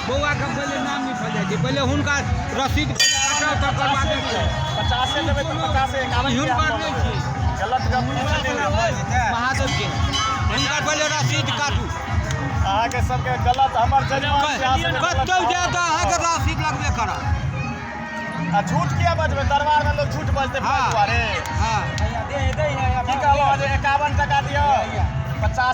बौआके पहिले नाम लिखल जाइ छै, पहिले हुनका रसीद कटाउ, तकर बाद। 50 देबै तऽ 50, 51। हुनकर नहि छै। गलत गप नहि। महादेवके हुनकर पहिले रसीद काटू। अहाँके सबके गलत, हमर जजमान छै, अहाँ सबके गलत। कतहु जायब तऽ अहाँके रसीद लगबे करत। आ झूठ किया बजबै? दरबारमे लोक झूठ बजतै? हँ। दुआरे हँ। की कहलहुँ जे 51 टका दिअ, 50।